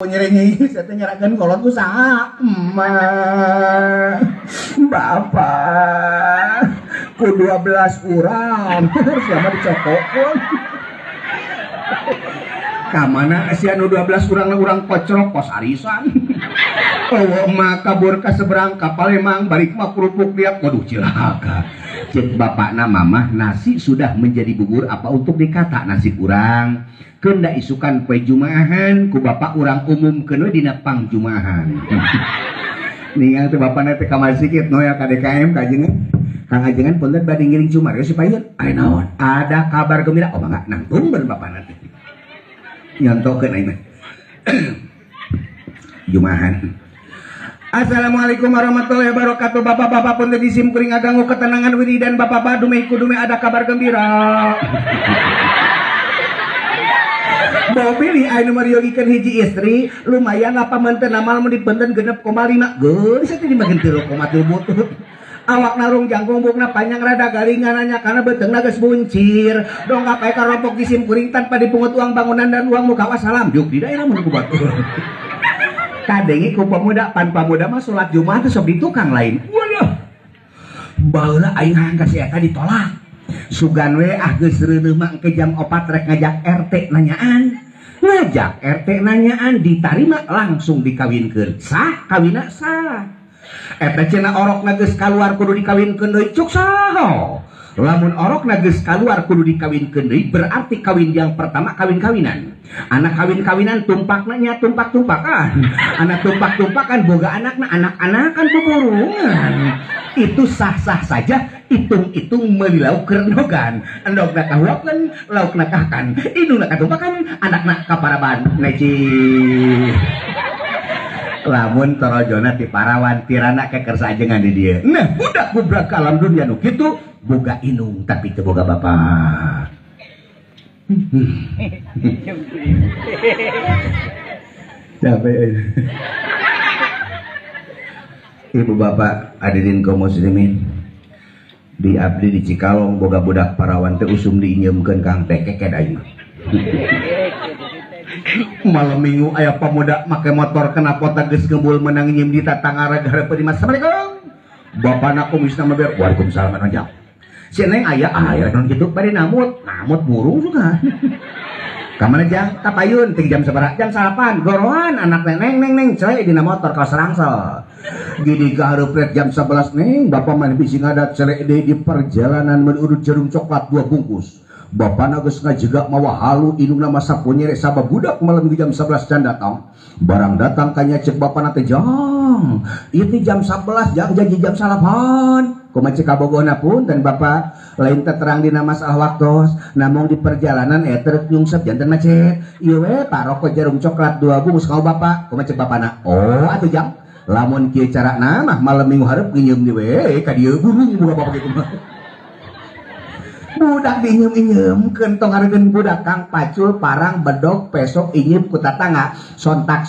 Nyeri saya teh nyerakeun kolot ku saha? Emak. Bapak. Ku 12 urang. Siapa dicokokkeun? Ka mana sia nu 12 urang urang kocrok kos arisan. Oh, emak kabur ka seberang ka Palembang balik mah kerupuk liap. Waduh cilaka. Cek bapakna mamah nasi sudah menjadi bubur apa untuk dikata nasi kurang. Keun isukan poe jumaahan ku bapak urang umumkeun we dina pangjumahan. Ningal teh bapakna teh ka masjid no ya ka DKM ka ajengan. Kang ajengan punten bade ngiring cumar si payun. Aya naon? Ada kabar gembira. Oh mangga nangtung bener bapakna teh. Nyontokeun aing mah. Jumahan. Assalamualaikum warahmatullahi wabarakatuh. Bapak-bapak pun di sim kuring aganggu ketenangan wiridan bapak-bapak dumeh kudume ada kabar gembira. Bawa pilih anu mariyogikeun hiji istri lumayan apa menten amal mun dipenten 6,5. Geus teh dimageun 3,3 butut. Awak narung jangkung bukna panjang rada garingan nanya karena beuteungna geus buncir. Dongkap aya karompok di sim kuring tanpa dipungut uang bangunan dan uang muka wassalam. Juk di daerah mun ku batur. Kadengi ku pemuda pan pamuda mah salat Jumat teh sok di tukang lain. Waduh. Baheula aing hayang ka si eta ditolak. Sugan we ah geus reuneuh mah engke jam 4 rek ngajak RT nanyaan. Ngajak RT nanyaan ditarima langsung dikawinkeun. Sah kawinna sah. Eta cenah orokna geus kaluar kudu dikawinkeun deui cuk saha. Lamun orokna geus kaluar kudu dikawinkeun deui berarti kawin yang pertama kawin-kawinan. Anak kawin-kawinan tumpakna nya tumpak-tumpakan. Anak tumpak-tumpakan boga anakna anak-anakan buburungan. Itu sah-sah saja hitung-hitung meuli lauk kerendogan. Endogna kahuakeun, laukna kahkan, indungna katumpakan, anakna kaparaban neci. Lamun torojona ti parawan tirana kekersa ajengan di dieu. Nah, budak gubrak ka alam dunia nu kitu boga indung tapi teu boga bapak. Capek. Ibu bapak hadirin kaum muslimin, di abdi di Cikalong boga budak parawan teh usum diinjeumkeun kang teh keked aing. Malam minggu aya pemuda make motor kena pota geus ngebul menang nyim di tatangara hareupeun di Assalamualaikum. Bapana kumisna maber waalaikumsalam anjang. Si neng aya aya naon kitu bade namut, namut burung juga. Ka mana jang? Kapayun ti jam sabaraha? Jam 8. Gorohan anak neng neng neng cele dina motor ka serangsel. Gini ka hareup jam 11 neng, bapak mah bisi ngadat cele deui di perjalanan meurut jarum coklat 2 bungkus. Bapana geus ngajegak mawa halu indungna masa punyere sabab budak malam di jam 11 can datang. Barang datang kanya cek bapana teh jang. Ieu teh jam 11 jang janji jam 8. Kumaha cek kabogohna pun dan bapak lain teh terang dina masalah waktos, namung di perjalanan truk nyungsep janten macet. Ieu we paroko jarum coklat 2 bungkus ka bapak. Kumaha cek bapana? Oh atuh jang. Lamun kieu carana mah malam minggu hareup nginyeum di we ka dieu burung buka bapak kitu mah. Budak diinyeum-inyeumkeun tong hareugeun budak kang pacul parang bedog pesok inyeum ku tatangga sontak.